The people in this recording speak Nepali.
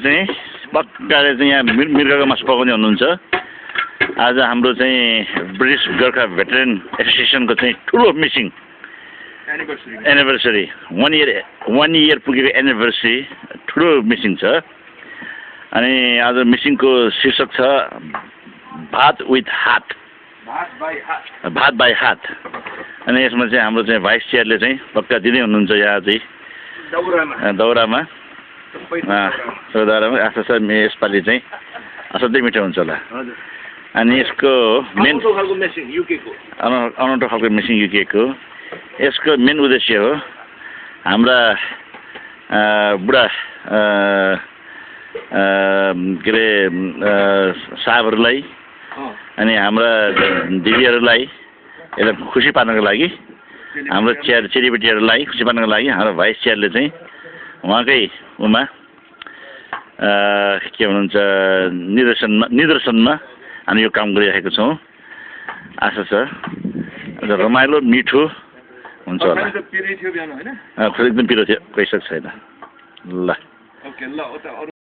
चाहिँ पक्काले चाहिँ यहाँ मृगको मासु पकाउने हुनुहुन्छ। आज हाम्रो चाहिँ ब्रिटिस गोर्खा भेटरेन एसोसिएसनको चाहिँ ठुलो मिसिङ एनिभर्सरी 1 इयर पुगेको एनिभर्सरी ठुलो मिसिङ छ। अनि आज मिसिङको शीर्षक छ भात विथ हात, भात बाई हात। अनि यसमा चाहिँ हाम्रो चाहिँ भाइस चेयरले चाहिँ पक्का दिँदै हुनुहुन्छ यहाँ चाहिँ दौरामा आशा छ यसपालि चाहिँ असाध्यै मिठो हुन्छ होला। अनि यसको मेन अनौठो खालको मेसिङ युकेको यसको मेन उद्देश्य हो हाम्रा बुढा के अरे साहबहरूलाई अनि हाम्रा दिदीहरूलाई यसलाई खुसी पार्नको लागि, हाम्रो चेलीबेटीहरूलाई खुसी पार्नको लागि हाम्रो भाइस चेयरले चाहिँ उहाँकै उमा के भन्नुहुन्छ निर्देशनमा हामी यो काम गरिरहेको छौँ। आशा छ रमाइलो मिठो हुन्छ होला। एकदम पिरो थियो, पैसा छैन। ल